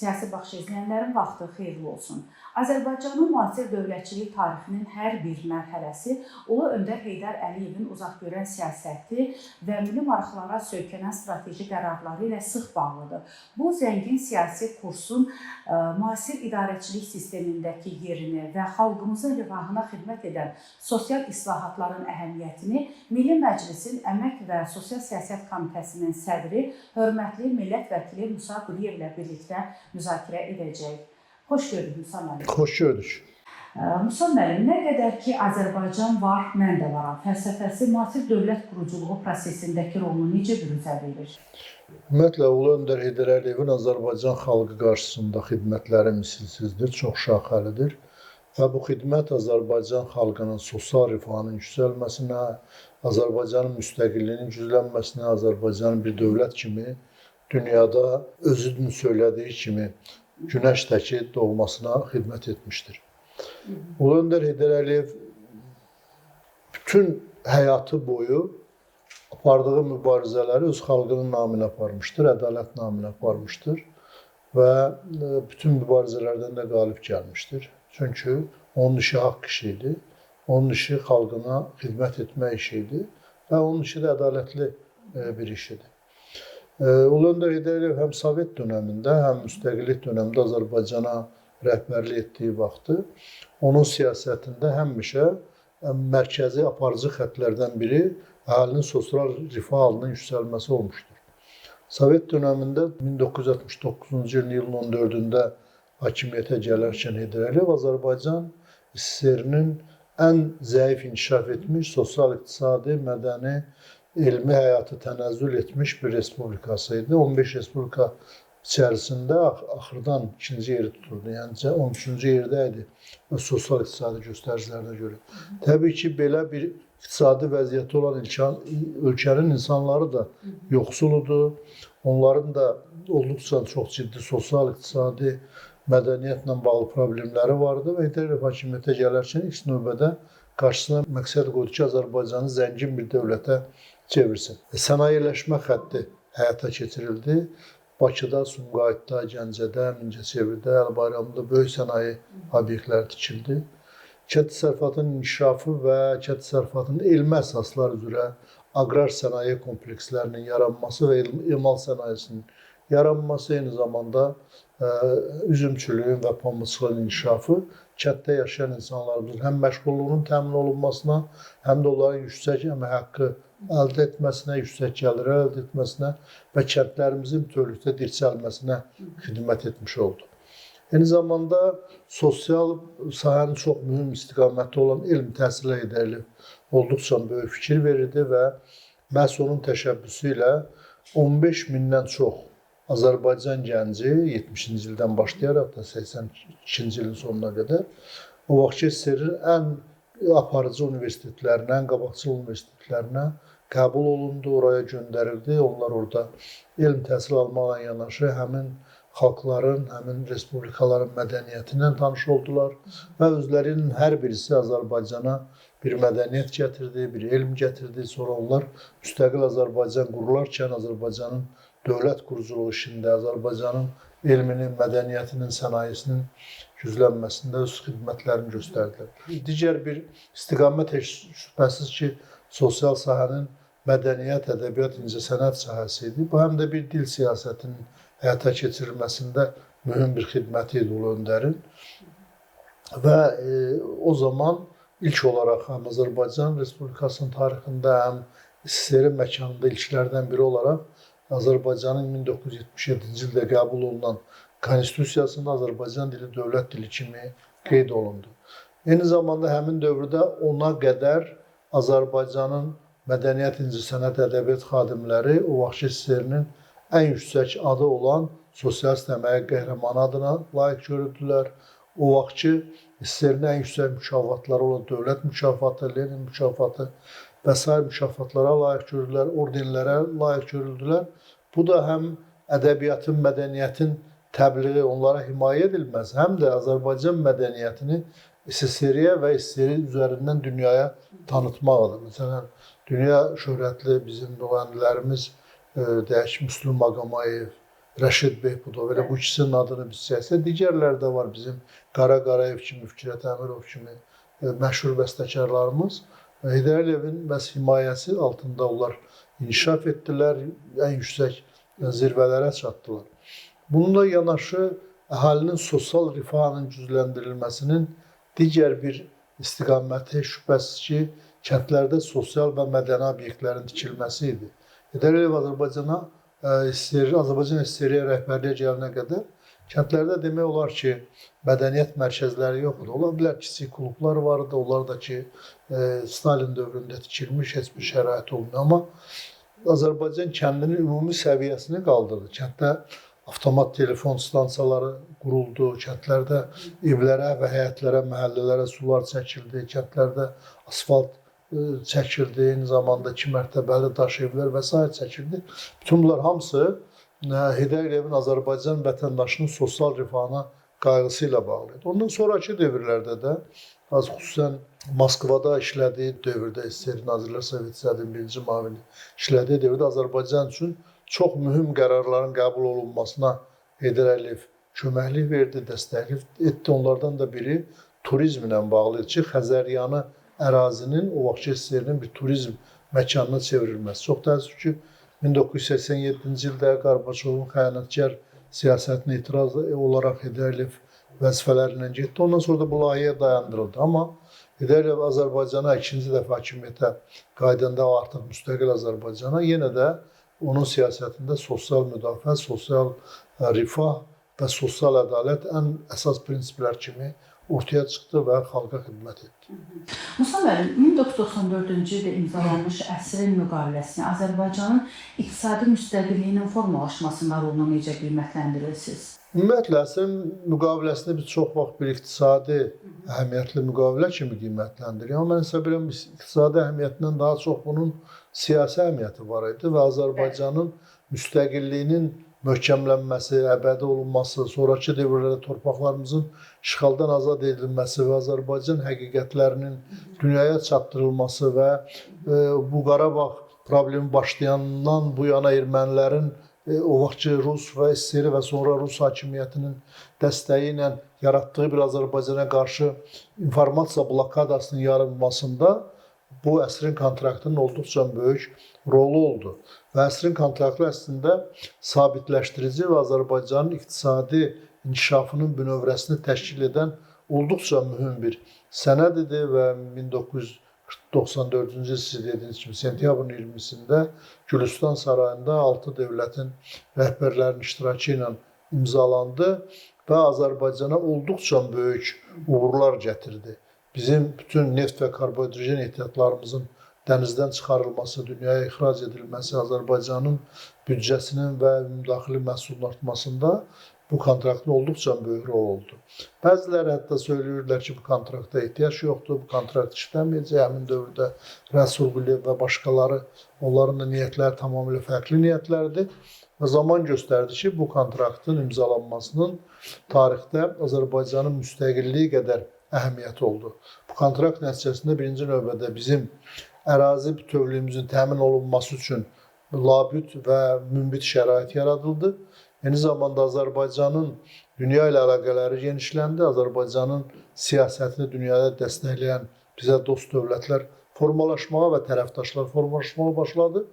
Siyasi Baxış izləyənlərin vaxtı xeyirli olsun. Azərbaycanın müasir dövlətçilik tarixinin hər bir mərhələsi Ulu Öndər Heydər Əliyevin uzaqgörən siyasəti və milli maraqlara söykənən strateji qərarları ilə sıx bağlıdır. Bu zəngin siyasi kursun müasir idarəçilik sistemindəki yerini və xalqımızın rifahına xidmət edən sosial islahatların əhəmiyyətini Milli Məclisin Əmək və Sosial Siyasət Komitəsinin sədri hörmətli millət vəkili Musa Quliyevlə birlikdə müzakirə edəcəyik. Xoş gördük Musa müəllim. Xoş gördük. Musa müəllim, nə qədər ki Azərbaycan var, mən də varam fəlsəfəsi müasir dövlət quruculuğu prosesindəki rolunu necə büruzə verir? Ümumiyyətlə, Ulu Öndər Heydər Əliyevin Azərbaycan xalqı qarşısında xidmətləri misilsizdir, çox şaxəlidir. Və bu xidmət Azərbaycan xalqının sosial rifahının yüksəlməsinə, Azərbaycanın müstəqilliyinin güclənməsinə, Azərbaycanın bir dövlət kimi dünyada özünün söylədiyi kimi günəş təki doğmasına xidmət etmişdir. Ulu Öndər Heydər Əliyev bütün həyatı boyu apardığı mübarizələri öz xalqının naminə aparmışdır, ədalət naminə aparmışdır və bütün mübarizələrdən də qalib gəlmişdir. Çünki onun işi haqq işi idi, onun işi xalqına xidmət etmək işi idi və onun işi də ədalətli bir iş idi. Ulu Öndər Heydər Əliyev həm Sovet dönəmində, həm müstəqillik dönəmində Azərbaycana rəhbərlik etdiyi vaxtı onun siyasətində həmişə mərkəzi aparıcı xətlərdən biri əhalinin sosial rifah halının yüksəlməsi olmuşdur. Sovet dönəmində 1969-cu ilin iyulun 14-də hakimiyyətə gələrkən Heydər Əliyev Azərbaycan SSR-nin ən zəif inkişaf etmiş sosial, iqtisadi, mədəni, elmi həyatı tənəzzül etmiş bir respublikası idi. 15 respublika içərisində axırdan ikinci yeri tuturdu. Yəni 13-cü yerdə idi sosial iqtisadi göstəricilərinə görə. Təbii ki, belə bir iqtisadi vəziyyəti olan ölkənin insanları da yoxsul idi. Onların da olduqca çox ciddi sosial, iqtisadi, mədəniyyətlə bağlı problemləri vardı və Heydər Əliyev hakimiyyətə gələrkən ilk növbədə qarşısına məqsəd qoydu ki, Azərbaycanı zəngin bir dövlətə çevirsin. Sənayeləşmə xətti həyata keçirildi. Bakıda, Sumqayıtda, Gəncədə, Mingəçevirdə, Əli Bayramlıda böyük sənaye obyektləri tikildi. Kənd təsərrüfatının inkişafı və kənd təsərrüfatının elmi əsaslar üzrə aqrar sənaye komplekslərinin yaranması və emal sənayesinin yaranması, eyni zamanda üzümçülüyün və pambıqçılığın inkişafı kənddə yaşayan insanlarımızın həm məşğulluğunun təmin olunmasına, həm də onların yüksək əmək haqqı əldə etməsinə, yüksək gəlirlər əldə etməsinə və kəndlərimizin bütövlükdə dirçəlməsinə xidmət etmiş oldu. Eyni zamanda sosial sahənin çox mühüm istiqaməti olan elm təhsilə Heydər Əliyev olduqca böyük fikir verirdi və məhz onun təşəbbüsü ilə 15 mindən çox Azərbaycan gənci 70-ci ildən başlayaraq da 82-ci ilin sonuna qədər o vaxtki SSR-in ən aparıcı universitetlərinə, ən qabaqcıl universitetlərinə qəbul olundu, oraya göndərildi. Onlar orada elm təhsil almaqla yanaşı həmin xalqların, həmin respublikaların mədəniyyəti ilə tanış oldular və özlərinin hər birisi Azərbaycana bir mədəniyyət gətirdi, bir elm gətirdi. Sonra onlar müstəqil Azərbaycan qurularkən Azərbaycanın dövlət quruculuğu işində, Azərbaycanın elminin, mədəniyyətinin, sənayesinin güclənməsində öz xidmətlərini göstərdilər. Digər bir istiqamət heç şübhəsiz ki, sosial sahənin mədəniyyət, ədəbiyyat, incəsənət sahəsi idi. Bu həm də bir dil siyasətinin həyata keçirilməsində mühüm bir xidməti idi Ulu Öndərin. Və o zaman ilk olaraq həm Azərbaycan Respublikasının tarixində, həm SSR məkanında ilklərdən biri olaraq Azərbaycanın 1977-ci ildə qəbul olunan Konstitusiyasında Azərbaycan dili dövlət dili kimi qeyd olundu. Eyni zamanda həmin dövrdə ona qədər Azərbaycanın mədəniyyət, incəsənət, ədəbiyyat xadimləri o vaxtki SSR-nin ən yüksək adı olan Sosialist Əməyi Qəhrəmanı adına layiq görüldülər. O vaxtki SSR-nin ən yüksək mükafatları olan Dövlət mükafatı, Lenin mükafatı və sair mükafatlara layiq görüldülər, ordenlərə layiq görüldülər. Bu da həm ədəbiyyatın, mədəniyyətin təbliği, onlara himayə edilməsi, həm də Azərbaycan mədəniyyətini SSR-yə və SSR üzərindən dünyaya tanıtmaqdır. Məsələn, dünya şöhrətli bizim müğənnilərimiz, deyək ki, Müslüm Maqomayev, Rəşid Behbudov, elə bu ikisinin adını biz çəksək, digərləri də var bizim Qara Qarayev kimi, Fikrət Əmirov kimi məşhur bəstəkarlarımız. Heydər Əliyevin məhz himayəsi altında onlar inkişaf etdilər, ən yüksək zirvələrə çatdılar. Bununla yanaşı əhalinin sosial rifahının gücləndirilməsinin digər bir istiqaməti şübhəsiz ki, kəndlərdə sosial və mədəni obyektlərin tikilməsi idi. Heydər Əliyev Azərbaycana Azərbaycan SSR-yə rəhbərliyə gələnə qədər kəndlərdə demək olar ki, mədəniyyət mərkəzləri yox idi. Ola bilər kiçik klublar vardı, onlar da ki, Stalin dövründə tikilmiş, heç bir şərait olmuyor. Amma Azərbaycan kəndinin ümumi səviyyəsini qaldırdı. Kənddə avtomat telefon stansiyaları quruldu, kəndlərdə evlərə və həyətlərə, məhəllələrə sular çəkildi, kəndlərdə asfalt çəkildi, eyni zamanda 2 mərtəbəli daş evlər və sair çəkildi. Bütün bunlar hamısı Heydər Əliyevin Azərbaycan vətəndaşının sosial rifahına qayğısı ilə bağlı idi. Ondan sonrakı dövrlərdə də, xüsusən Moskvada işlədiyi dövrdə, SSR Nazirlər Soveti sədrinin birinci müavini işlədiyi dövrdə Azərbaycan üçün çox mühüm qərarların qəbul olunmasına Heydər Əliyev köməklik verdi, dəstəklik etdi. Onlardan da biri turizmlə bağlı idi ki, Xəzəryanı ərazinin o vaxtki SSR-nin bir turizm məkanına çevrilməsi. Çox təəssüf ki, 1987-ci ildə Qarbaçovun xəyanətkar siyasətinə etiraz olaraq Heydər Əliyev vəzifələrindən getdi. Ondan sonra da bu layihə dayandırıldı. Amma Heydər Əliyev Azərbaycana ikinci dəfə hakimiyyətə qayıdanda artıq müstəqil Azərbaycana yenə də onun siyasətində sosial müdafiə, sosial rifah və sosial ədalət ən əsas prinsiplər kimi ortaya çıxdı və xalqa xidmət etdi. Musa müəllim, 1994-cü ildə imzalanmış əsrin müqaviləsini Azərbaycanın iqtisadi müstəqilliyinin formalaşmasında rolunu necə qiymətləndirirsiniz? Ümumiyyətlə, əsrin müqaviləsini biz çox vaxt bir iqtisadi əhəmiyyətli müqavilə kimi qiymətləndiririk. Amma mən hesab edirəm, iqtisadi əhəmiyyətindən daha çox bunun siyasi əhəmiyyəti var idi və Azərbaycanın müstəqilliyinin möhkəmlənməsi, əbədi olunması, sonrakı dövrlərdə torpaqlarımızın işğaldan azad edilməsi və Azərbaycan həqiqətlərinin dünyaya çatdırılması və bu Qarabağ problemi başlayandan bu yana ermənilərin o vaxtki Rus və SSR və sonra Rus hakimiyyətinin dəstəyi ilə yaratdığı bir Azərbaycana qarşı informasiya blokadasının yaranmasında bu əsrin kontraktının olduqca böyük rolu oldu. Və əsrin kontraktı əslində sabitləşdirici və Azərbaycanın iqtisadi inkişafının bünövrəsini təşkil edən olduqca mühüm bir sənəd idi və 1994-cü il siz dediyiniz kimi sentyabrın 20-sində Gülüstan Sarayında 6 dövlətin rəhbərlərinin iştirakı ilə imzalandı və Azərbaycana olduqca böyük uğurlar gətirdi. Bizim bütün neft və karbohidrogen ehtiyatlarımızın dənizdən çıxarılması, dünyaya ixrac edilməsi, Azərbaycanın büdcəsinin və ümumdaxili məhsulun artmasında bu kontraktın olduqca böyük rol oldu. Bəziləri hətta söyləyirlər ki, bu kontrakta ehtiyac yoxdur, bu kontrakt işləməyəcək. Həmin dövrdə Rəsul Quliyev və başqaları, onların da niyyətləri tamamilə fərqli niyyətlərdir. Və zaman göstərdi ki, bu kontraktın imzalanmasının tarixdə Azərbaycanın müstəqilliyi qədər əhəmiyyəti oldu. Bu kontrakt nəticəsində birinci növbədə bizim ərazi bütövlüyümüzün təmin olunması üçün labüd və münbit şərait yaradıldı. Eyni zamanda Azərbaycanın dünya ilə əlaqələri genişləndi. Azərbaycanın siyasətini dünyada dəstəkləyən bizə dost dövlətlər formalaşmağa və tərəfdaşlar formalaşmağa başladı.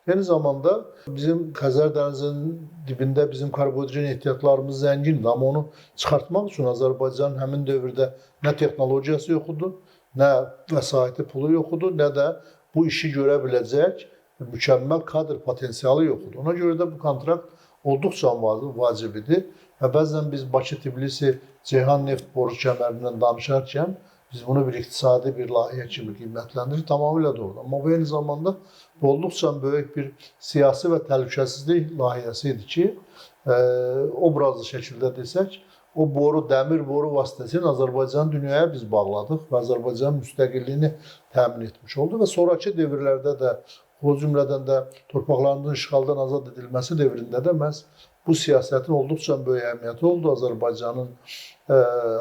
Eyni zamanda bizim Xəzər dənizinin dibində bizim karbohidrogen ehtiyatlarımız zəngindir, amma onu çıxartmaq üçün Azərbaycanın həmin dövrdə nə texnologiyası yox idi, nə vəsaiti pulu yox idi, nə də bu işi görə biləcək mükəmməl kadr potensialı yox idi. Ona görə də bu kontrakt olduqca vacib idi və bəzən biz Bakı-Tbilisi-Ceyhan neft boru kəmərindən danışarkən biz bunu bir iqtisadi bir layihə kimi qiymətləndiririk, tamamilə doğrudur. Amma bu eyni zamanda bu olduqca böyük bir siyasi və təhlükəsizlik layihəsi idi ki, obrazlı şəkildə desək, o boru, dəmir boru vasitəsilə Azərbaycanı dünyaya biz bağladıq və Azərbaycanın müstəqilliyini təmin etmiş oldu və sonrakı dövrlərdə də, o cümlədən də torpaqlarımızın işğaldan azad edilməsi dövründə də məhz bu siyasətin olduqca böyük əhəmiyyəti oldu. Azərbaycanın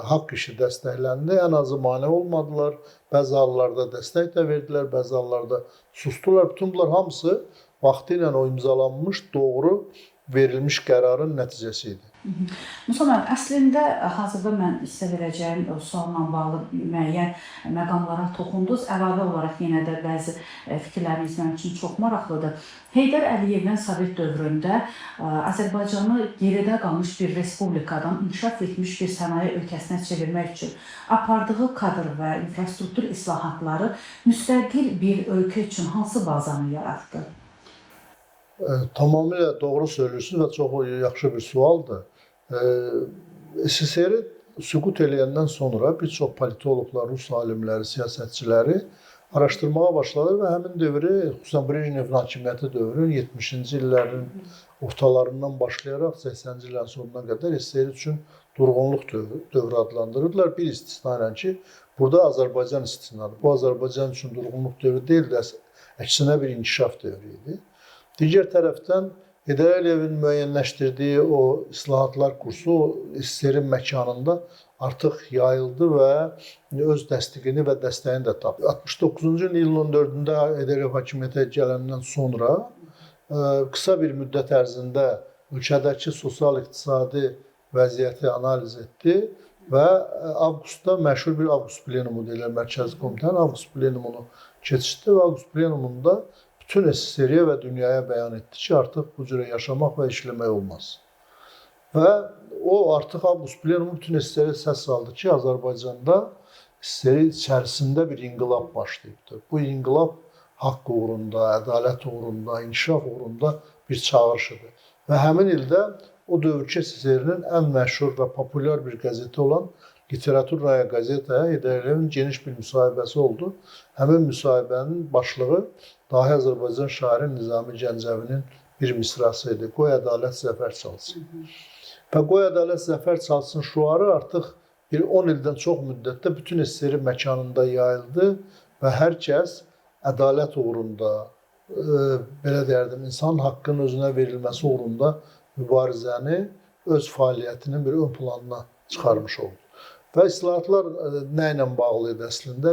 haqq işi dəstəkləndi. Ən azı mane olmadılar. Bəzi hallarda dəstək də verdilər, bəzi hallarda sustular. Bütün bunlar hamısı vaxtı ilə o imzalanmış doğru verilmiş qərarın nəticəsi idi. Musa müəllim, əslində hazırda mən sizə verəcəyim sualla bağlı müəyyən məqamlara toxundunuz. Əlavə olaraq yenə də bəzi fikirləriniz mənim üçün çox maraqlıdır. Heydər Əliyevin Sovet dövründə Azərbaycanı geridə qalmış bir respublikadan inkişaf etmiş bir sənaye ölkəsinə çevirmək üçün apardığı kadr və infrastruktur islahatları müstəqil bir ölkə üçün hansı bazanı yaratdı? Tamamilə doğru söylüyorsunuz və çox yaxşı bir sualdır. SSR süqut eləyəndən sonra bir çox politoloqlar, rus alimləri, siyasətçiləri araşdırmağa başladı və həmin dövrü, xüsusən Brejnevin hakimiyyəti dövrünün 70-ci illərin ortalarından başlayaraq 80-ci illərin sonuna qədər SSR üçün durğunluq dövrü adlandırırdılar. Bir istisna ilə ki, burada Azərbaycan istisnadır. Bu Azərbaycan üçün durğunluq dövrü deyil də, əksinə bir inkişaf dövrü idi. Digər tərəfdən Heydər Əliyevin müəyyənləşdirdiyi o islahatlar kursu SSR-in məkanında artıq yayıldı və öz dəstəyini və dəstəyini də tapdı. 69-cu ilin 14-də Heydər Əliyev hakimiyyətə gələndən sonra qısa bir müddət ərzində ölkədəki sosial-iqtisadi vəziyyəti analiz etdi və avqustda məşhur bir avqust plenumu deyirlər, Mərkəzi Komitənin avqust plenumunu keçirdi və avqust plenumunda bütün SSR-yə və dünyaya bəyan etdi ki, artıq bu cürə yaşamaq və işləmək olmaz. Və o artıq avqust plenumu bütün SSR-yə səs saldı ki, Azərbaycanda SSR içərisində bir inqilab başlayıbdır. Bu inqilab haqq uğrunda, ədalət uğrunda, inkişaf uğrunda bir çağırış idi. Və həmin ildə o dövrki SSR-nin ən məşhur və populyar bir qəzeti olan Literaturnaya qəzetaya Heydər Əliyevin geniş bir müsahibəsi oldu. Həmin müsahibənin başlığı dahi Azərbaycan şairi Nizami Gəncəvinin bir misrası idi. Qoy ədalət zəfər çalsın. Və qoy ədalət zəfər çalsın şüarı artıq bir 10 ildən çox müddətdə bütün SSR məkanında yayıldı və hər kəs ədalət uğrunda, belə deyərdim, insan haqqının özünə verilməsi uğrunda mübarizəni öz fəaliyyətinin bir ön planına çıxarmış oldu. Və islahatlar nə ilə bağlı idi əslində?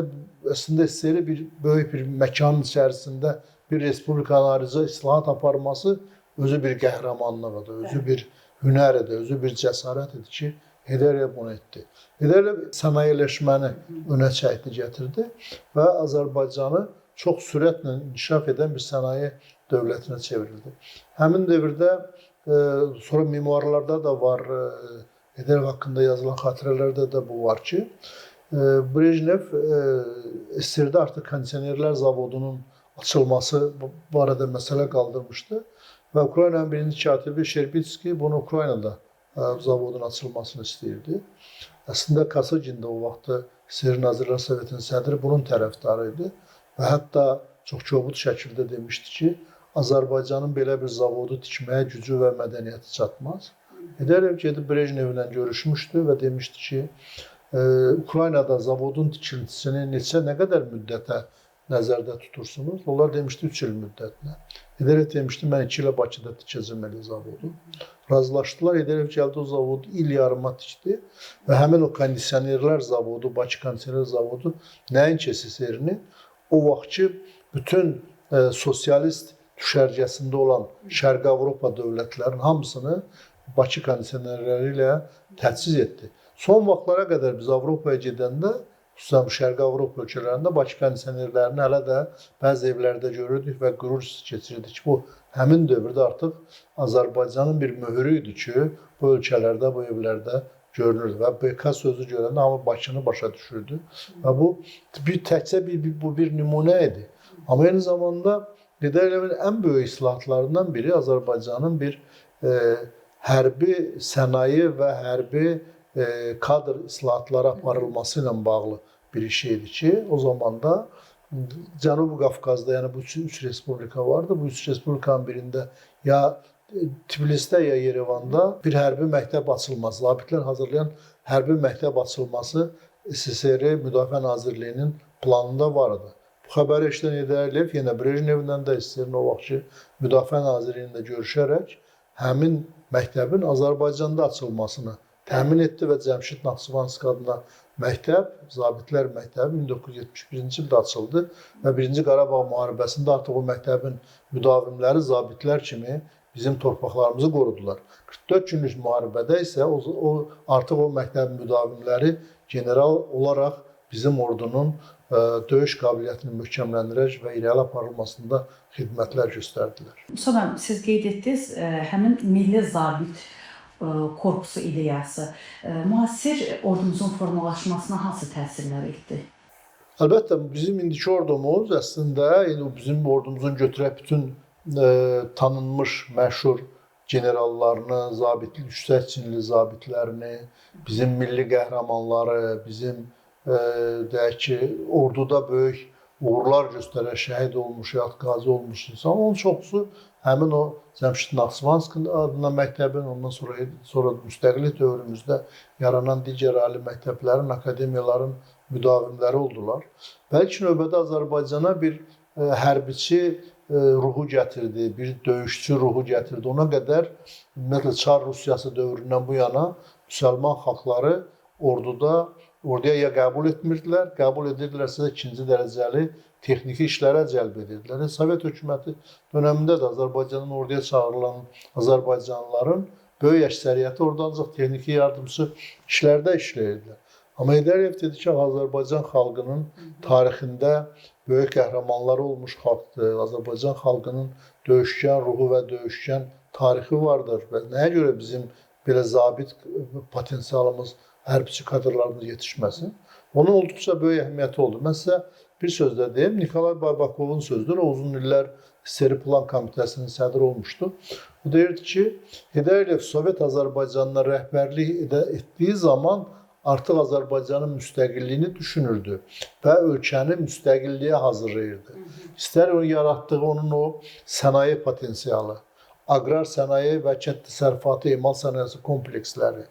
Əslində SSR bir böyük bir məkanın içərisində bir respublikanın ayrıca islahat aparması özü bir qəhrəmanlıq idi, özü bir hünər idi, özü bir cəsarət idi ki, Heydər Əliyev bunu etdi. Heydər Əliyev sənayeləşməni önə çəkdi, gətirdi və Azərbaycanı çox sürətlə inkişaf edən bir sənaye dövlətinə çevrildi. Həmin dövrdə sonra memuarlarda da var, Heydər Əliyev haqqında yazılan xatirələrdə də bu var ki, Brejnev SSR-də artıq kondisionerlər zavodunun açılması barədə məsələ qaldırmışdı və Ukraynanın birinci katibi Şerbitski bunu Ukraynada zavodun açılmasını istəyirdi. Əslində Kosogin də o vaxtı SSR Nazirlər Sovetinin sədri bunun tərəfdarı idi və hətta çox kobud şəkildə demişdi ki, Azərbaycanın belə bir zavodu tikməyə gücü və mədəniyyəti çatmaz. Heydər Əliyev gedib Brejnevlə görüşmüşdü və demişdi ki, Ukraynada zavodun tikintisini nə qədər müddətə nəzərdə tutursunuz? Onlar demişdi 3 il müddətinə. Heydər Əliyev demişdi, mən 2 ilə Bakıda tikəcəm elə zavodu. Razılaşdılar. Heydər Əliyev gəldi o zavodu il yarıma tikdi və həmin o kondisionerlər zavodu, Bakı kondisioner zavodu nəinki SSR-ni, o vaxtki bütün sosialist düşərgəsində olan Şərqi Avropa dövlətlərinin hamısını Bakı kondisionerləri ilə təchiz etdi. Son vaxtlara qədər biz Avropaya gedəndə, xüsusən Şərqi Avropa ölkələrində Bakı kondisionerlərini hələ də bəzi evlərdə görürdük və qürur keçirirdik ki, bu həmin dövrdə artıq Azərbaycanın bir möhürü idi ki, bu ölkələrdə, bu evlərdə görünürdü və BK sözü görəndə hamı Bakını başa düşürdü. Və bu bir təkcə bu bir nümunə idi. Amma eyni zamanda Heydər Əliyevin ən böyük islahatlarından biri Azərbaycanın bir hərbi sənaye və hərbi kadr islahatları aparılması ilə bağlı bir iş idi ki, o zaman da Cənubi Qafqazda, yəni bu üç respublika vardı. Bu üç respublikanın birində ya Tbilisdə ya Yerevanda bir hərbi məktəb açılması, zabitlər hazırlayan hərbi məktəb açılması SSR Müdafiə Nazirliyinin planında var idi. Bu xəbəri eşidən Heydər Əliyev yenə Brejnevlə də SSR-nin o vaxtki Müdafiə Nazirliyində görüşərək həmin məktəbin Azərbaycanda açılmasını təmin etdi və Cəmşid Naxçıvanski adına məktəb, zabitlər məktəbi 1971-ci ildə açıldı və Birinci Qarabağ müharibəsində artıq o məktəbin müdavimləri zabitlər kimi bizim torpaqlarımızı qorudular. 44 günlük müharibədə isə o artıq o məktəbin müdavimləri general olaraq bizim ordunun döyüş qabiliyyətini möhkəmləndirək və irəli aparılmasında xidmətlər göstərdilər. Musa müəllim, siz qeyd etdiniz, həmin milli zabit korpusu ideyası müasir ordumuzun formalaşmasına hansı təsirlər etdi? Əlbəttə, bizim indiki ordumuz əslində, yəni bizim ordumuzun götürək bütün tanınmış, məşhur generallarını, zabitli, yüksək çinli zabitlərini, bizim milli qəhrəmanları, bizim deyək ki, orduda böyük uğurlar göstərən, şəhid olmuş, yad qazi olmuş insan, onun çoxusu həmin o Cəmşid Naxçıvanski adına məktəbin, ondan sonra müstəqillik dövrümüzdə yaranan digər ali məktəblərin, akademiyaların müdavimləri oldular. Və ilk növbədə Azərbaycana bir hərbiçi ruhu gətirdi, bir döyüşçü ruhu gətirdi. Ona qədər ümumiyyətlə Çar Rusiyası dövründən bu yana müsəlman xalqları orduya ya qəbul etmirdilər, qəbul edirdilərsə də ikinci dərəcəli texniki işlərə cəlb edirdilər. Sovet hökuməti dönəmində də Azərbaycanın orduya çağırılan azərbaycanlıların böyük əksəriyyəti orada ancaq texniki yardımçı işlərdə işləyirdilər. Amma Heydər Əliyev dedi ki, Azərbaycan xalqının tarixində böyük qəhrəmanları olmuş xalqdır. Azərbaycan xalqının döyüşkən ruhu və döyüşkən tarixi vardır. Və nəyə görə bizim belə zabit potensialımız, hərbiçi kadrlarımız yetişməsin? Onun olduqca böyük əhəmiyyəti oldu. Mən sizə bir sözlə deyim, Nikolay Baybakovun sözüdür. O uzun illər SSR Plan Komitəsinin sədri olmuşdu. O deyirdi ki, Heydər Əliyev Sovet Azərbaycanına rəhbərlik etdiyi zaman artıq Azərbaycanın müstəqilliyini düşünürdü və ölkəni müstəqilliyə hazırlayırdı. İstər o yaratdığı onun o sənaye potensialı, aqrar sənaye və kənd təsərrüfatı, emal sənayesi kompleksləri,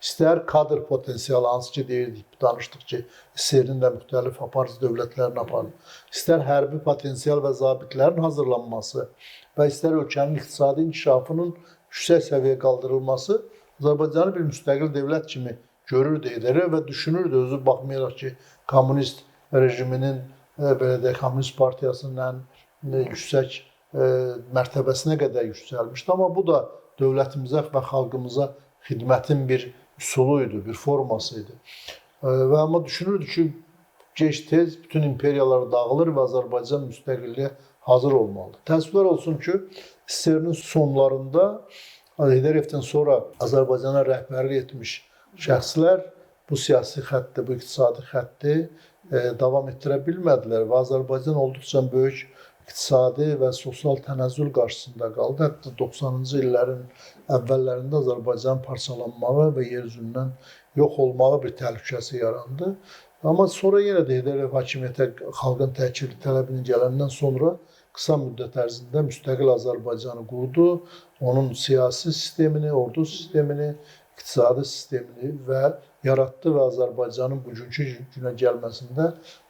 istər kadr potensialı, hansı ki deyirdik, danışdıq ki, SSR-nin də müxtəlif aparıcı dövlətlərini apardı, istər hərbi potensial və zabitlərin hazırlanması və istər ölkənin iqtisadi inkişafının yüksək səviyyəyə qaldırılması Azərbaycanı bir müstəqil dövlət kimi görürdü, Heydər Əliyev və düşünürdü, özü baxmayaraq ki, kommunist rejiminin, belə deyək, kommunist partiyasının ən yüksək mərtəbəsinə qədər yüksəlmişdi. Amma bu da dövlətimizə və xalqımıza xidmətin bir üsulu idi, bir forması idi. Və amma düşünürdü ki, gec-tez bütün imperiyalar dağılır və Azərbaycan müstəqilliyə hazır olmalıdır. Təəssüflər olsun ki, SSR-nin sonlarında Heydər Əliyevdən sonra Azərbaycana rəhbərlik etmiş şəxslər bu siyasi xətti, bu iqtisadi xətti davam etdirə bilmədilər və Azərbaycan olduqca böyük iqtisadi və sosial tənəzzül qarşısında qaldı. Hətta 90-cı illərin əvvəllərində Azərbaycanın parçalanmağı və yer üzündən yox olmağı bir təhlükəsi yarandı. Amma sonra yenə də Heydər Əliyev hakimiyyətə xalqın təkili tələbinin gələndən sonra qısa müddət ərzində müstəqil Azərbaycanı qurdu. Onun siyasi sistemini, ordu sistemini, iqtisadi sistemini və yaratdı və Azərbaycanın bugünkü günə gəlməsində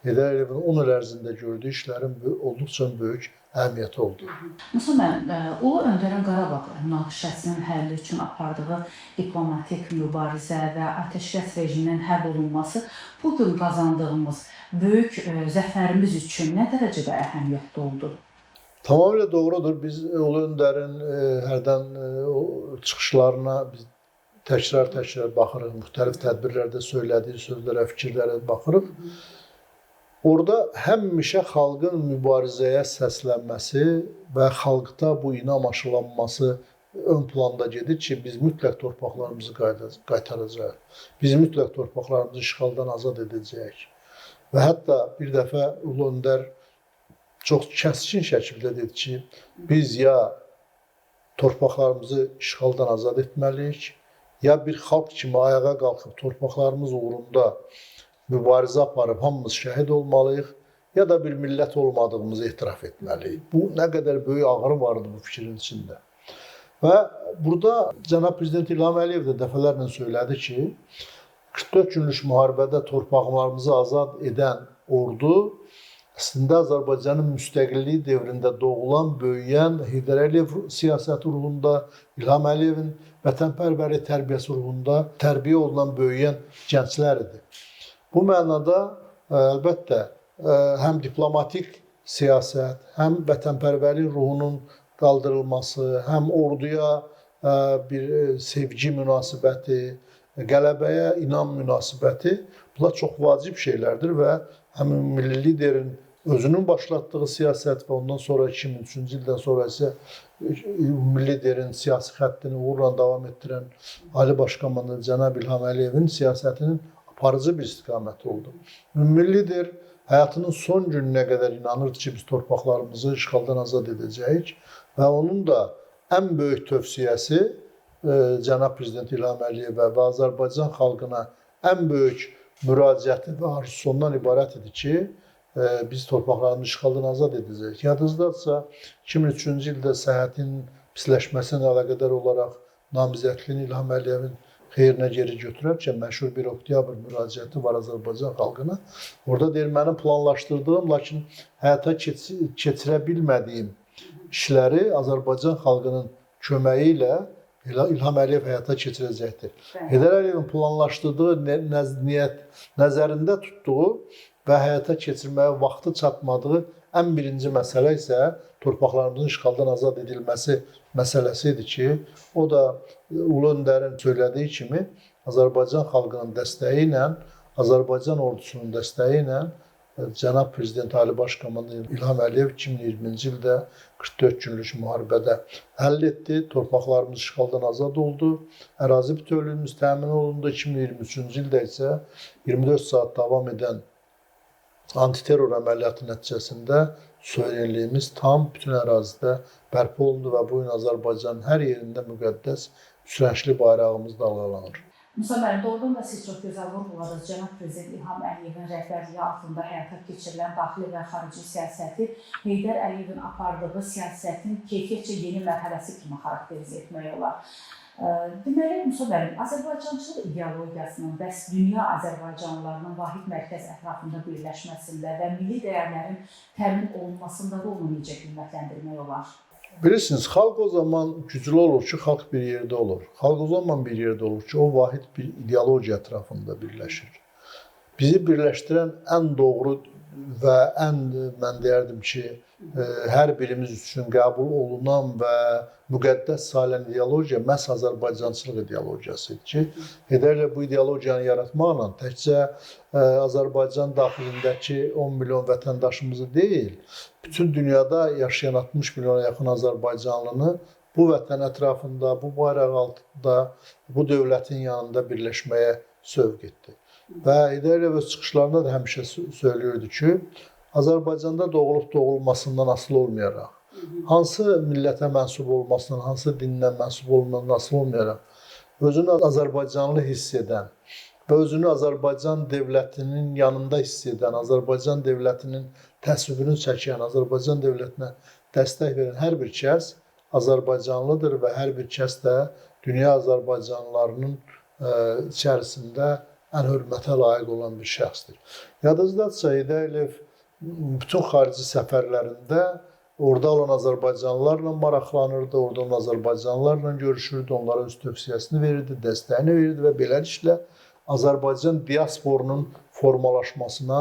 Heydər Əliyevin 10 il ərzində gördüyü işlərin olduqca böyük əhəmiyyəti oldu. Musa müəllim, Ulu Öndərin Qarabağ münaqişəsinin həlli üçün apardığı diplomatik mübarizə və atəşkəs rejiminin həll olunması bu gün qazandığımız böyük zəfərimiz üçün nə dərəcədə əhəmiyyətli oldu? Tamamilə doğrudur. Biz Ulu Öndərin hərdən çıxışlarına biz təkrar-təkrar baxırıq, müxtəlif tədbirlərdə söylədiyi sözlərə, fikirlərə baxırıq. Orada həmişə xalqın mübarizəyə səslənməsi və xalqda bu inam aşılanması ön planda gedir ki, biz mütləq torpaqlarımızı qaytaracağıq. Biz mütləq torpaqlarımızı işğaldan azad edəcəyik. Və hətta bir dəfə Ulu Öndər çox kəskin şəkildə dedi ki, biz ya torpaqlarımızı işğaldan azad etməliyik, ya bir xalq kimi ayağa qalxıb torpaqlarımız uğrunda mübarizə aparıb hamımız şəhid olmalıyıq, ya da bir millət olmadığımızı etiraf etməliyik. Bu nə qədər böyük ağrı vardı bu fikrin içində. Və burada cənab Prezident İlham Əliyev də dəfələrlə söylədi ki, 44 günlük müharibədə torpaqlarımızı azad edən ordu əslində Azərbaycanın müstəqilliyi dövründə doğulan, böyüyən Heydər Əliyev siyasəti ruhunda, İlham Əliyevin vətənpərvərlik tərbiyəsi ruhunda tərbiyə olunan, böyüyən gənclər idi. Bu mənada əlbəttə həm diplomatik siyasət, həm vətənpərvərlik ruhunun qaldırılması, həm orduya bir sevgi münasibəti, qələbəyə inam münasibəti, bunlar çox vacib şeylərdir və həm milli liderin özünün başlatdığı siyasət və ondan sonra 2003-cü ildən sonra isə milli liderin siyasi xəttini uğurla davam etdirən Ali Baş Komandan cənab İlham Əliyevin siyasətinin aparıcı bir istiqaməti oldu. Milli lider həyatının son gününə qədər inanırdı ki, biz torpaqlarımızı işğaldan azad edəcəyik və onun da ən böyük tövsiyəsi cənab Prezident İlham Əliyevə və Azərbaycan xalqına ən böyük müraciəti və arzusu ondan ibarət idi ki, biz torpaqlarımızı işğaldan azad edəcəyik. Yadınızdadırsa, 2003-cü ildə səhhətin pisləşməsi ilə əlaqədar olaraq namizədliyini İlham Əliyevin xeyrinə geri götürərkən məşhur 1 oktyabr müraciəti var Azərbaycan xalqına. Orada deyir, mənim planlaşdırdığım, lakin həyata keçirə bilmədiyim işləri Azərbaycan xalqının köməyi ilə İlham Əliyev həyata keçirəcəkdir. Heydər Əliyevin planlaşdırdığı, nəzərində tutduğu və həyata keçirməyə vaxtı çatmadığı ən birinci məsələ isə torpaqlarımızın işğaldan azad edilməsi məsələsi idi ki, o da Ulu Öndərin söylədiyi kimi Azərbaycan xalqının dəstəyi ilə, Azərbaycan ordusunun dəstəyi ilə cənab Prezident Ali Baş Komandan İlham Əliyev 2020-ci ildə 44 günlük müharibədə həll etdi. Torpaqlarımız işğaldan azad oldu. Ərazi bütövlüyümüz təmin olundu. 2023-cü ildə isə 24 saat davam edən antiterror əməliyyatı nəticəsində suverenliyimiz tam bütün ərazidə bərpa olundu və bu gün Azərbaycanın hər yerində müqəddəs üçrəngli bayrağımız dalğalanır. Musa müəllim, doğrudan da siz çox gözəl vurğuladınız. Cənab Prezident İlham Əliyevin rəhbərliyi altında həyata keçirilən daxili və xarici siyasəti Heydər Əliyevin apardığı siyasətin keyfiyyətcə yeni mərhələsi kimi xarakterizə etmək olar. Deməli, Musa müəllim, Azərbaycançılıq ideologiyasının bəs dünya Azərbaycanlılarının vahid mərkəz ətrafında birləşməsində və milli dəyərlərin təmin olunmasında rolunu necə qiymətləndirmək olar? Bilirsiniz, xalq o zaman güclü olur ki, xalq bir yerdə olur. Xalq o zaman bir yerdə olur ki, o vahid bir ideologiya ətrafında birləşir. Bizi birləşdirən ən doğru və ən, mən deyərdim ki, hər birimiz üçün qəbul olunan və müqəddəs sayılan ideologiya məhz Azərbaycançılıq ideologiyası idi ki, Heydər Əliyev bu ideologiyanı yaratmaqla təkcə Azərbaycan daxilindəki 10 milyon vətəndaşımızı deyil, bütün dünyada yaşayan 60 milyona yaxın azərbaycanlını bu vətən ətrafında, bu bayraq altında, bu dövlətin yanında birləşməyə sövq etdi. Və Heydər Əliyev öz çıxışlarında da həmişə söylüyürdü ki, Azərbaycanda doğulub doğulmasından asılı olmayaraq, hansı millətə mənsub olmasından, hansı dindən mənsub olmasından asılı olmayaraq, özünü azərbaycanlı hiss edən və özünü Azərbaycan dövlətinin yanında hiss edən, Azərbaycan dövlətinin təsvibini çəkən, Azərbaycan dövlətinə dəstək verən hər bir kəs azərbaycanlıdır və hər bir kəs də dünya azərbaycanlılarının içərisində ən hörmətə layiq olan bir şəxsdir. Yadınızdadırsa, Heydər Əliyev bütün xarici səfərlərində orada olan azərbaycanlılarla maraqlanırdı, orada olan azərbaycanlılarla görüşürdü, onlara öz tövsiyəsini verirdi, dəstəyini verirdi və beləliklə Azərbaycan diasporunun formalaşmasına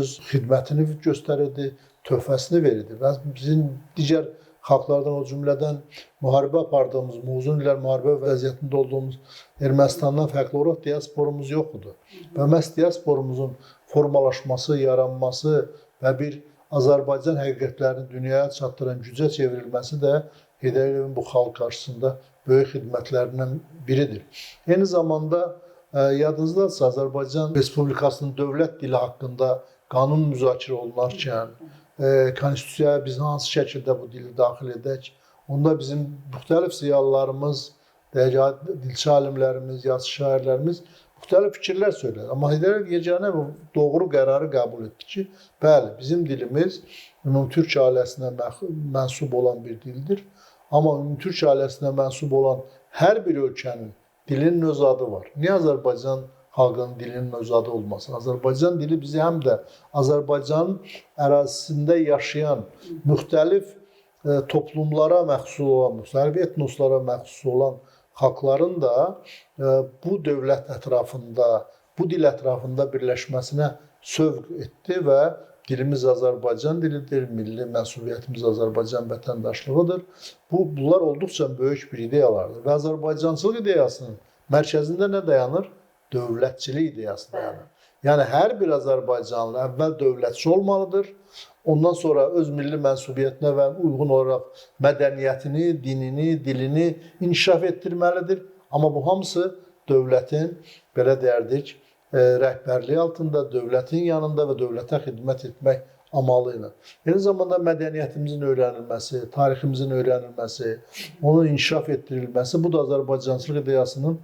öz xidmətini göstərirdi, töhfəsini verirdi və bizim digər xalqlardan, o cümlədən müharibə apardığımız, uzun illər müharibə vəziyyətində olduğumuz Ermənistandan fərqli olaraq diasporumuz yox idi. Və məhz diasporumuzun formalaşması, yaranması və bir Azərbaycan həqiqətlərini dünyaya çatdıran gücə çevrilməsi də Heydər Əliyevin bu xalq qarşısında böyük xidmətlərindən biridir. Eyni zamanda yadınızdadırsa, Azərbaycan Respublikasının dövlət dili haqqında qanun müzakirə olunarkən, konstitusiyaya biz hansı şəkildə bu dili daxil edək, onda bizim müxtəlif ziyalılarımız, dilçi alimlərimiz, yazı şairlərimiz müxtəlif fikirlər söylədi. Amma Heydər Əliyev yeganə və doğru qərarı qəbul etdi ki, bəli, bizim dilimiz ümumtürk ailəsinə mənsub olan bir dildir. Amma ümumtürk ailəsinə mənsub olan hər bir ölkənin dilinin öz adı var. Niyə Azərbaycan xalqının dilinin öz adı olmasın? Azərbaycan dili bizi həm də Azərbaycanın ərazisində yaşayan müxtəlif toplumlara məxsus olan, müxtəlif etnoslara məxsus olan xalqların da bu dövlət ətrafında, bu dil ətrafında birləşməsinə sövq etdi və Dilimiz Azərbaycan dilidir, milli mənsubiyyətimiz Azərbaycan vətəndaşlığıdır. Bunlar olduqca böyük bir ideyalardır və Azərbaycançılıq ideyasının mərkəzində nə dayanır? Dövlətçilik ideyası dayanır. Yəni hər bir azərbaycanlı əvvəl dövlətçi olmalıdır. Ondan sonra öz milli mənsubiyyətinə və uyğun olaraq mədəniyyətini, dinini, dilini inkişaf etdirməlidir. Amma bu hamısı dövlətin, belə deyərdik, rəhbərliyi altında, dövlətin yanında və dövlətə xidmət etmək amalı ilə. Eyni zamanda mədəniyyətimizin öyrənilməsi, tariximizin öyrənilməsi, onun inkişaf etdirilməsi, bu da Azərbaycançılıq ideyasının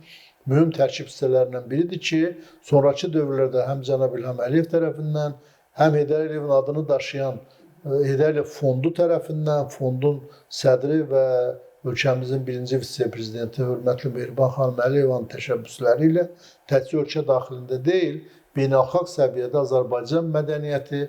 mühüm tərkib hissələrindən biridir ki, sonrakı dövrlərdə həm cənab İlham Əliyev tərəfindən, həm Heydər Əliyevin adını daşıyan Heydər Əliyev fondu tərəfindən, fondun sədri və ölkəmizin birinci vitse-prezidenti hörmətli Mehriban xanım Əliyevanın təşəbbüsləri ilə təkcə ölkə daxilində deyil, beynəlxalq səviyyədə Azərbaycan mədəniyyəti,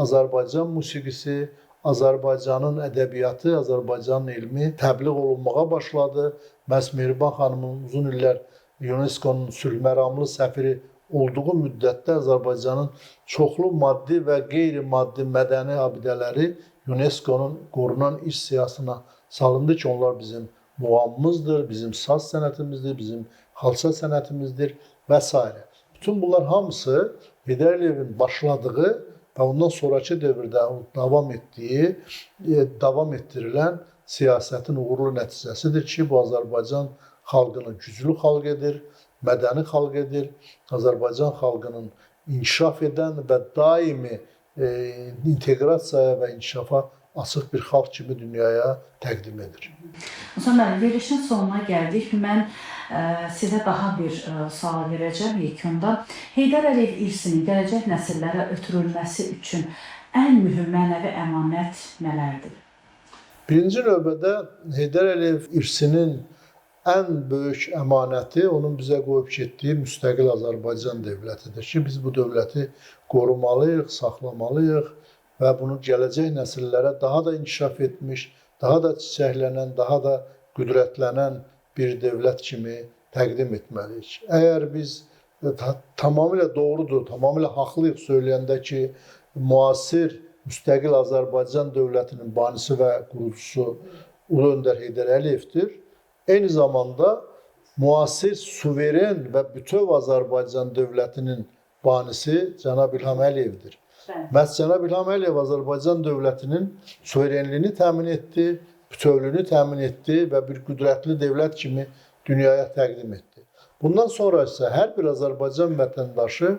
Azərbaycan musiqisi, Azərbaycanın ədəbiyyatı, Azərbaycanın elmi təbliğ olunmağa başladı. Məhz Mehriban xanımın uzun illər UNESCO-nun sülhməramlı səfiri olduğu müddətdə Azərbaycanın çoxlu maddi və qeyri-maddi mədəni abidələri UNESCO-nun qorunan irs siyahısına salındı ki, onlar bizim muğamımızdır, bizim saz sənətimizdir, bizim xalça sənətimizdir və s. Bütün bunlar hamısı Heydər Əliyevin başladığı və ondan sonrakı dövrdə davam etdirilən siyasətin uğurlu nəticəsidir ki, bu Azərbaycan xalqını güclü xalq edir, mədəni xalq edir, Azərbaycan xalqının inkişaf edən və daimi inteqrasiyaya və inkişafa açıq bir xalq kimi dünyaya təqdim edir. Musa müəllim, verilişin sonuna gəldik. Mən sizə daha bir sual verəcəm yekunda. Heydər Əliyev irsinin gələcək nəsillərə ötürülməsi üçün ən mühüm mənəvi əmanət nələrdir? Birinci növbədə Heydər Əliyev irsinin ən böyük əmanəti onun bizə qoyub getdiyi müstəqil Azərbaycan dövlətidir ki, biz bu dövləti qorumalıyıq, saxlamalıyıq və bunu gələcək nəsillərə daha da inkişaf etmiş, daha da çiçəklənən, daha da qüdrətlənən bir dövlət kimi təqdim etməliyik. Əgər biz tamamilə doğrudur, tamamilə haqlıyıq söyləyəndə ki, müasir müstəqil Azərbaycan dövlətinin banisi və qurucusu Ulu Öndər Heydər Əliyevdir. Eyni zamanda müasir suveren və bütöv Azərbaycan dövlətinin banisi cənab İlham Əliyevdir. Məhz cənab İlham Əliyev Azərbaycan dövlətinin suverenliyini təmin etdi, bütövlüyünü təmin etdi və bir qüdrətli dövlət kimi dünyaya təqdim etdi. Bundan sonra isə hər bir Azərbaycan vətəndaşı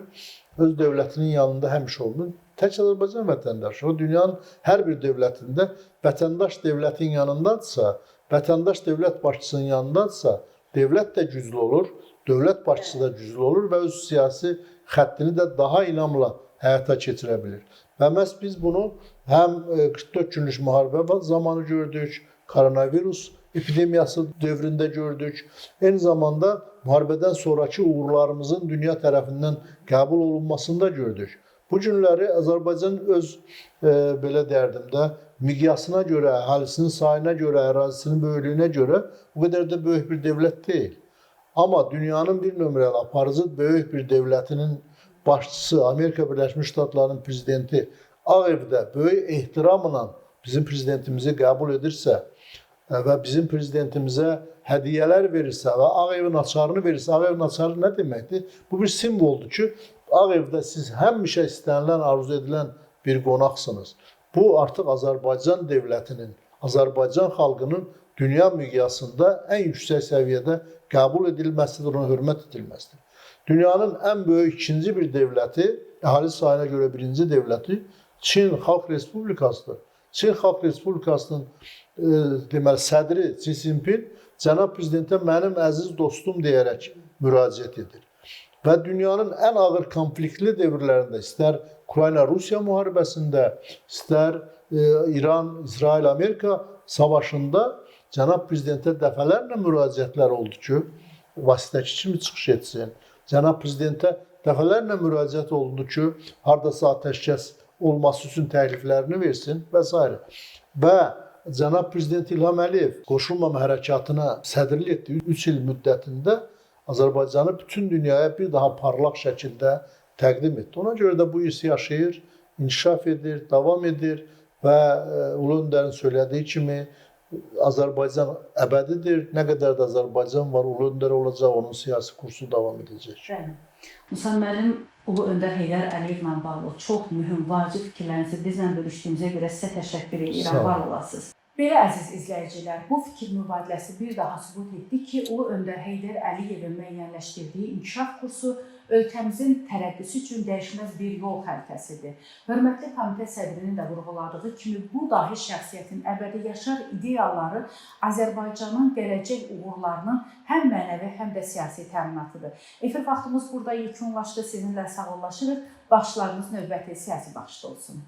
öz dövlətinin yanında həmişə olmalı. Tək Azərbaycan vətəndaşı, o dünyanın hər bir dövlətində vətəndaş dövlətin yanındadırsa, vətəndaş dövlət başçısının yanındadırsa, dövlət də güclü olur, dövlət başçısı da güclü olur və öz siyasi xəttini də daha inamla həyata keçirə bilir. Və məhz biz bunu həm 44 günlük müharibə zamanı gördük, koronavirus epidemiyası dövründə gördük. Eyni zamanda müharibədən sonrakı uğurlarımızın dünya tərəfindən qəbul olunmasını da gördük. Bu günləri Azərbaycan öz belə deyərdim də miqyasına görə, əhalisinin sayına görə, ərazisinin böyüklüyünə görə bu qədər də böyük bir dövlət deyil. Amma dünyanın bir nömrəli aparıcı böyük bir dövlətinin başçısı, Amerika Birləşmiş Ştatlarının prezidenti Ağ Evdə böyük ehtiramla bizim prezidentimizi qəbul edirsə və bizim prezidentimizə hədiyyələr verirsə və Ağ Evin açarını verirsə, Ağ Evin açarı nə deməkdir? Bu bir simvoldur ki, Ağ Evdə siz həmişə istənilən, arzu edilən bir qonaqsınız. Bu artıq Azərbaycan dövlətinin, Azərbaycan xalqının dünya miqyasında ən yüksək səviyyədə qəbul edilməsidir, ona hörmət edilməsidir. Dünyanın ən böyük ikinci bir dövləti, əhali sayına görə birinci dövləti Çin Xalq Respublikasıdır. Çin Xalq Respublikasının deməli sədri Xi Jinping cənab prezidentə mənim əziz dostum deyərək müraciət edir. Və dünyanın ən ağır konfliktli dövrlərində, istər Ukrayna-Rusiya müharibəsində, istər İran, İsrail, Amerika savaşında cənab prezidentə dəfələrlə müraciətlər oldu ki, vasitəçi kimi çıxış etsin. Cənab prezidentə dəfələrlə müraciət olundu ki, hardasa atəşkəs olması üçün təkliflərini versin və s. Və cənab prezident İlham Əliyev qoşulmama hərəkatına sədrlik etdiyi 3 il müddətində Azərbaycanı bütün dünyaya bir daha parlaq şəkildə təqdim etdi. Ona görə də bu irs yaşayır. inkişaf edir, davam edir və Ulu Öndərin söylədiyi kimi Azərbaycan əbədidir. Nə qədər də Azərbaycan var, Ulu Öndər olacaq, onun siyasi kursu davam edəcək. Bəli. Musa müəllim, Ulu Öndər Heydər Əliyevlə bağlı çox mühüm, vacib fikirlərinizi bizlə bölüşdüyünüzə görə sizə təşəkkür edirəm. Var olasınız. Belə əziz izləyicilər, bu fikir mübadiləsi bir daha sübut etdi ki, Ulu Öndər Heydər Əliyevin müəyyənləşdirdiyi inkişaf kursu ölkəmizin tərəqqisi üçün dəyişməz bir yol xəritəsidir. Hörmətli komitə sədrinin də vurğuladığı kimi bu dahi şəxsiyyətin əbədi yaşar ideyaları Azərbaycanın gələcək uğurlarının həm mənəvi, həm də siyasi təminatıdır. Efir vaxtımız burada yekunlaşdı. Sizinlə sağollaşırıq. Baxışlarınız növbəti siyasi baxışda olsun.